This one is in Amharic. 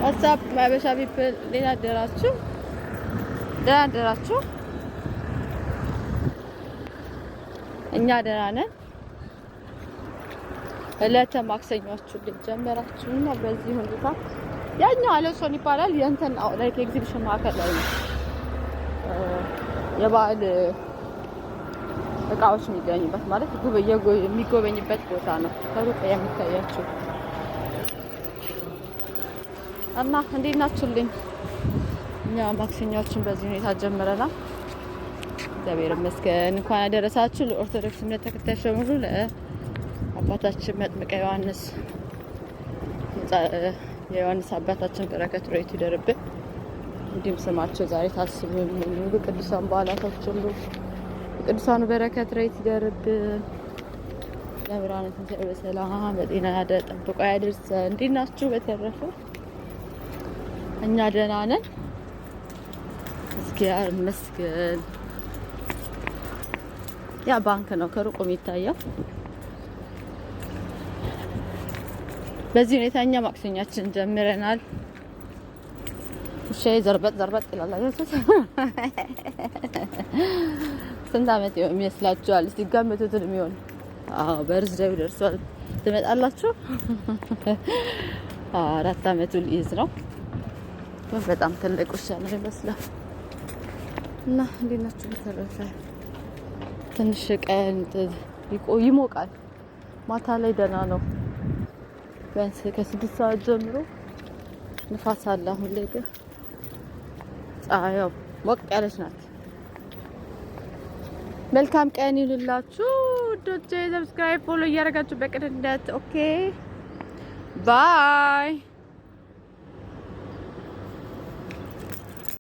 What's up, my ሀበሻ people? እንዴት አደራችሁ? ደህና አደራችሁ? እኛ ደህና ነን። እለተ ማክሰኞአችሁ ጀመራችሁና በዚህ ሁኔታ ያኛው አለሶን ይባላል። የእንትን like ኤግዚቢሽን ማዕከል ላይ ነው የበዓል እቃዎች የሚገኙበት፣ ማለት የሚጎበኝበት ቦታ ነው። ከሩቅ የሚታያችሁ። እና እንዴት ናችሁልኝ? እኛ ማክሰኞችን በዚህ ሁኔታ ጀምረናል። እግዚአብሔር ይመስገን። እንኳን ያደረሳችሁ ለኦርቶዶክስ እምነት ተከታዮች በሙሉ፣ ለአባታችን መጥምቀ ዮሐንስ፣ የዮሐንስ አባታችን በረከት ረድኤቱ ይደርብን። እንዲሁም ስማቸው ዛሬ ታስቦ የሚውሉ ቅዱሳን በዓላቶች ሁሉ የቅዱሳኑ በረከት ረድኤት ይደርብን። ለብርሃነ ትንሣኤው በሰላም በጤና ጠብቆ ያድርሰን። እንዴት ናችሁ? በተረፈ እኛ ደህና ነን፣ እግዚአብሔር ይመስገን። ያ ባንክ ነው ከሩቁ የሚታየው። በዚህ ሁኔታ እኛ ማክሰኛችን ጀምረናል። ውሻዬ ዘርበጥ ዘርበጥ ይላል። አያችሁት? ስንት ዓመት ይመስላችኋል? እስቲ ገምቱት እድሜውን። አዎ፣ birthday ው ደርሷል። ትመጣላችሁ? 4 ዓመቱ ሊይዝ ነው። በጣም ትልቅ ውሻ ነው ይመስላል። እና እንዴት ናችሁ? በተረፈ ትንሽ ቀን ይሞቃል። ማታ ላይ ደህና ነው። ቢያንስ ከ6 ሰዓት ጀምሮ ንፋስ አለ። አሁን ላይ ግን ፀሐይዋ ሞቅ ያለች ናት። መልካም ቀን ይሁንላችሁ ውዶቼ። Subscribe፣ follow እያደረጋችሁ በቅንነት። Okay, bye.